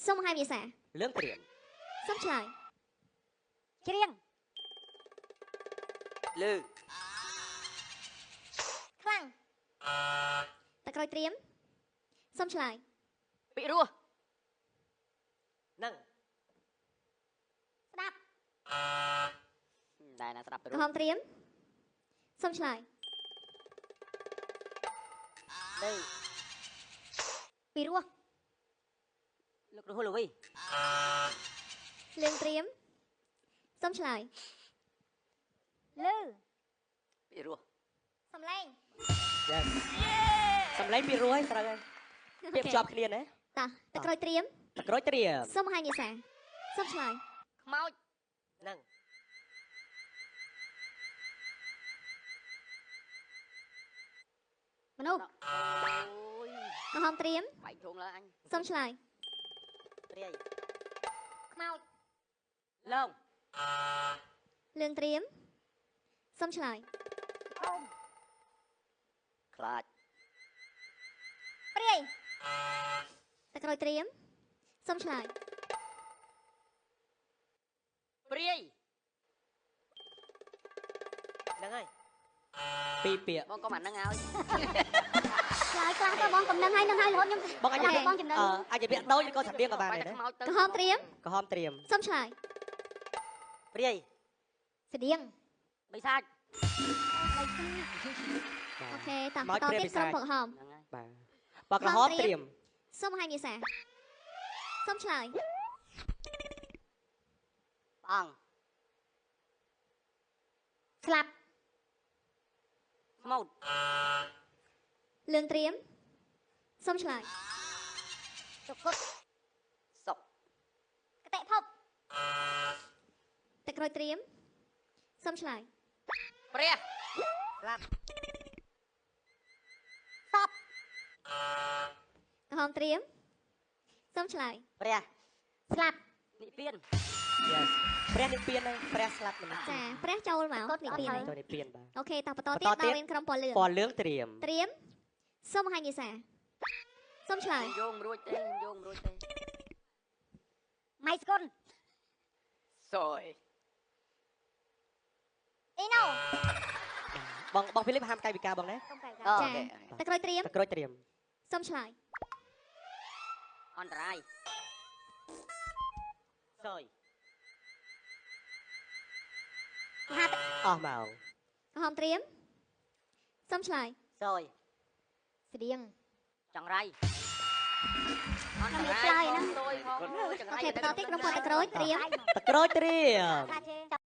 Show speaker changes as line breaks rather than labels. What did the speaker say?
សូមបង្ហាញភាសា
លឿងត្រៀម
សូមឆ្លើយ
ច្រៀង
លឺ
ខ្លាំង
តក្រូចត្រៀមសូមឆ្លើយ
ពិរោះ
នឹង
ស្ដាប់
ដែរណាស្ដាប់ទៅ
ក្រហមត្រៀមសូមឆ្លើយ
លឺ
ពិរោះ
លោកគ្រូលវី
លឿងត្រៀមសូមឆ្លើយ
លឺ
ពិរោះ
សំឡេង
Yes សំឡេងពីរោះហើយត្រូវហើយពាក្យភ្ជាប់គ្នាណា
តោះតក្រូចត្រៀម
តក្រូចត្រៀម
សូមបង្ហាញភាសាសូមឆ្លើយ
ខ្មោច
នឹង
មនុស្ស
អូយ
ក្រហមត្រៀម
បែកធំលើអញ
សូមឆ្លើយ
ព្រាយ
ខ្មោច
លង
លឿងត្រៀមសូមឆ្លើយ
ធំ
ខ្លាច
ព្រាយ
តក្រូចត្រៀមសូមឆ្លើយ
ព្រាយ
ហ្នឹងហើយពីរពាក្យ
បងកុំអានឹងឲ្យ
ឆ្លើយខ្លះទៅបងកំនឹងហើយនឹងហើយរហូតខ្ញុំ
បងអាច
បងចំណឹង
អាចពាក្យដូចឬក៏ស្រដៀងក៏បានដែរណា
ខ្មោចទៅ
ក្រហមត្រៀម
ក្រហមត្រៀម
សូមឆ្លើយ
ព្រាយ
ស្តៀង
បិសាច
អូខេតោះបន្តទៀតក្រុមពកក្រហម
ហ្នឹងហើយ
បាទបើក្រហមត្រៀម
សូមបង្ហាញភាសាសូមឆ្លើយ
ព្រះអង្គ
ស្លាប់
ស្មូត
លឿងត្រៀមសូមឆ្លើយ
សុគត
សុក
កតិភព
តក្រូចត្រៀមសូមឆ្លើយ
ព្រះ
ស្លាប់
សព
ក្រហមត្រៀមសូមឆ្លើយ
ព្រះ
ស្លាប់
និព្វាន
Yes ព្រះនិព្វានហើយព្រះស្លាប់មិន
ចាព្រះចូលមកនិព្វាន
ចូលនិព្វានបាទ
អូខេតោះបន្តទៀតដល់វេនក្រុមពណ៌លឿង
ពណ៌លឿងត្រៀម
ត្រៀមសូមបង្ហាញភាសាសូមឆ្លើយ
យោងរួចទេយោងរួចទេ
ម៉ៃស្គុន
សយ
អ៊ីណូ
បងបងហ្វីលីបហាមកាយវិការបងណា
កុំកែ
អូ
ចា
ខេ
តក្រូចត្រៀម
តក្រូចត្រៀម
សូមឆ្លើយ
អន្តរាយ
សយ
មហា
អស់ម៉ោង
ក្រហមត្រៀមសូមឆ្លើយ
សយ
ស្តៀង
ចង្រៃអន្តរាយ
ខ្ញុំឆ្លើយហ្នឹង
សយផងចង្រៃ
អូខេបន្តទៀតក្រុមពណ៌តក្រូចត្រៀម
តក្រូចត្រៀម
ខ្លាចទេ